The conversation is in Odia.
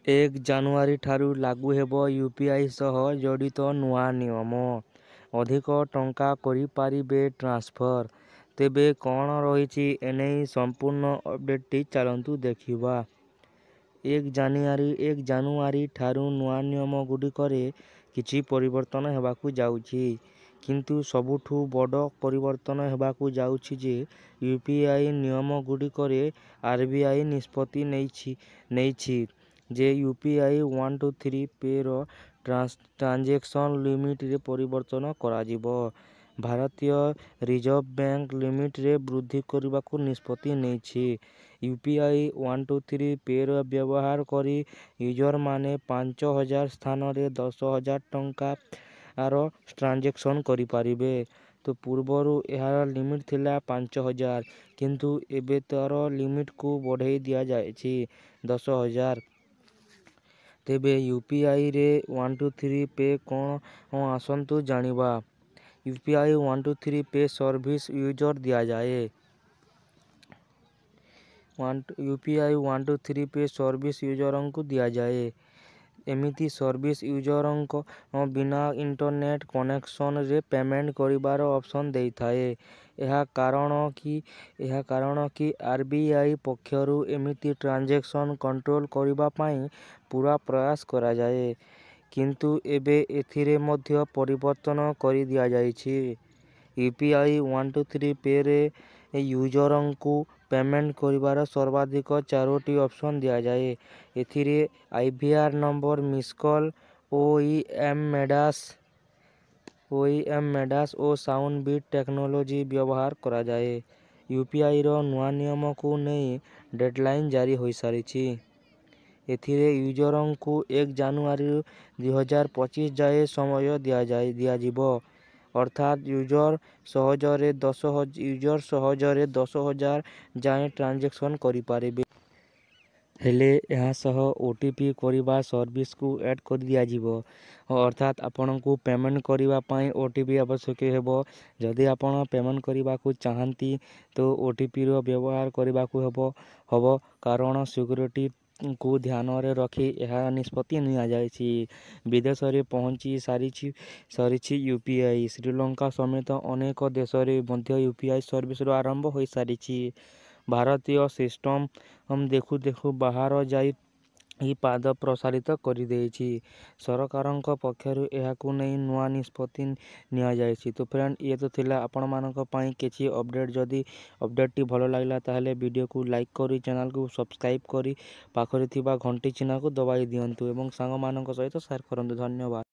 1 ଜାନୁଆରୀ ଠାରୁ ଲାଗୁ ହେବ ୟୁପିଆଇ ସହ ଜଡ଼ିତ ନୂଆ ନିୟମ, ଅଧିକ ଟଙ୍କା କରିପାରିବେ ଟ୍ରାନ୍ସଫର। ତେବେ କଣ ରହିଛି ଏନେଇ ସମ୍ପୂର୍ଣ୍ଣ ଅପଡେଟଟି, ଚାଲନ୍ତୁ ଦେଖିବା। 1 ଜାନୁଆରୀ ଠାରୁ ନୂଆ ନିୟମ ଗୁଡ଼ିକରେ କିଛି ପରିବର୍ତ୍ତନ ହେବାକୁ ଯାଉଛି। କିନ୍ତୁ ସବୁଠୁ ବଡ଼ ପରିବର୍ତ୍ତନ ହେବାକୁ ଯାଉଛି ଯେ ୟୁପିଆଇ ନିୟମ ଗୁଡ଼ିକରେ ଆରବିଆଇ ନିଷ୍ପତ୍ତି ନେଇଛି ଯେ ୟୁପିଆଇ 123 ପେର ଟ୍ରାଞ୍ଜାକ୍ସନ ଲିମିଟରେ ପରିବର୍ତ୍ତନ କରାଯିବ। ଭାରତୀୟ ରିଜର୍ଭ ବ୍ୟାଙ୍କ ଲିମିଟରେ ବୃଦ୍ଧି କରିବାକୁ ନିଷ୍ପତ୍ତି ନେଇଛି। ୟୁପିଆଇ 123 ପେର ବ୍ୟବହାର କରି ୟୁଜରମାନେ 5,000 ସ୍ଥାନରେ 10,000 ଟଙ୍କାର ଟ୍ରାଞ୍ଜାକ୍ସନ କରିପାରିବେ। ତ ପୂର୍ବରୁ ଏହାର ଲିମିଟ ଥିଲା 5,000, କିନ୍ତୁ ଏବେ ତାର ଲିମିଟକୁ ବଢ଼େଇ ଦିଆଯାଇଛି 10,000। ତେବେ ୟୁପିଆଇରେ 123 ପେ କଣ, ଆସନ୍ତୁ ଜାଣିବା। ୟୁପିଆଇ 123 ପେ ସର୍ଭିସ ୟୁଜର ଦିଆଯାଏ। ୟୁପିଆଇ 123 ପେ ସର୍ଭିସ ୟୁଜରଙ୍କୁ ଦିଆଯାଏ। ଏମିତି ସର୍ଭିସ ୟୁଜରଙ୍କ ବିନା ଇଣ୍ଟରନେଟ କନେକ୍ସନରେ ପେମେଣ୍ଟ କରିବାର ଅପସନ ଦେଇଥାଏ। ଏହା କାରଣ କି ଆରବିଆଇ ପକ୍ଷରୁ ଏମିତି ଟ୍ରାଞ୍ଜାକ୍ସନ କଣ୍ଟ୍ରୋଲ କରିବା ପାଇଁ ପୁରା ପ୍ରୟାସ କରାଯାଏ। କିନ୍ତୁ ଏବେ ଏଥିରେ ମଧ୍ୟ ପରିବର୍ତ୍ତନ କରିଦିଆଯାଇଛି। ୟୁପିଆଇ 123 ପେରେ ୟୁଜରଙ୍କୁ ପେମେଣ୍ଟ କରିବାର ସର୍ବାଧିକ ଚାରୋଟି ଅପସନ ଦିଆଯାଏ। ଏଥିରେ IVR number, miss call, OEM ମେଡାସ ଓ ସାଉଣ୍ଡ ବିଟ୍ ଟେକ୍ନୋଲୋଜି ବ୍ୟବହାର କରାଯାଏ। ୟୁପିଆଇର ନୂଆ ନିୟମକୁ ନେଇ ଗାଇଡଲାଇନ ଜାରି ହୋଇସାରିଛି। ଏଥିରେ ୟୁଜରଙ୍କୁ 1 ଜାନୁଆରୀ 2025 ଯାଏ ସମୟ ଦିଆଯିବ। ଅର୍ଥାତ୍ ୟୁଜର ସହଜରେ 10,000 ଯାଏଁ ଟ୍ରାଞ୍ଜାକ୍ସନ କରିପାରିବେ। ହେଲେ ଏହା ସହ ଓଟିପି କରିବା ସର୍ଭିସକୁ ଆଡ୍ କରିଦିଆଯିବ। ଅର୍ଥାତ୍ ଆପଣଙ୍କୁ ପେମେଣ୍ଟ କରିବା ପାଇଁ ଓଟିପି ଆବଶ୍ୟକ ହେବ। ଯଦି ଆପଣ ପେମେଣ୍ଟ କରିବାକୁ ଚାହାନ୍ତି, ତ ଓଟିପିର ବ୍ୟବହାର କରିବାକୁ ହେବ, କାରଣ ସିକ୍ୟୁରିଟିକୁ ଧ୍ୟାନରେ ରଖି ଏହା ନିଷ୍ପତ୍ତି ନିଆଯାଇଛି। ବିଦେଶରେ ପହଞ୍ଚି ସାରିଛି ୟୁପିଆଇ। ଶ୍ରୀଲଙ୍କା ସମେତ ଅନେକ ଦେଶରେ ମଧ୍ୟ ୟୁପିଆଇ ସର୍ଭିସର ଆରମ୍ଭ ହୋଇସାରିଛି। ଭାରତୀୟ ସିଷ୍ଟମ ଦେଖୁ ଦେଖୁ ବାହାର ଯାଇ ପାଦ ପ୍ରସାରିତ କରିଦେଇଛି। ସରକାରଙ୍କ ପକ୍ଷରୁ ଏହାକୁ ନେଇ ନୂଆ ନିଷ୍ପତ୍ତି ନିଆଯାଇଛି। ତ ଫ୍ରେଣ୍ଡ, ଇଏ ତ ଥିଲା ଆପଣମାନଙ୍କ ପାଇଁ କିଛି ଅପଡେଟ୍। ଯଦି ଅପଡେଟଟି ଭଲ ଲାଗିଲା, ତାହେଲେ ଭିଡ଼ିଓକୁ ଲାଇକ୍ କରି, ଚ୍ୟାନେଲକୁ ସବସ୍କ୍ରାଇବ୍ କରି, ପାଖରେ ଥିବା ଘଣ୍ଟି ଚିହ୍ନକୁ ଦବାଇ ଦିଅନ୍ତୁ ଏବଂ ସାଙ୍ଗମାନଙ୍କ ସହିତ ସେୟାର କରନ୍ତୁ। ଧନ୍ୟବାଦ।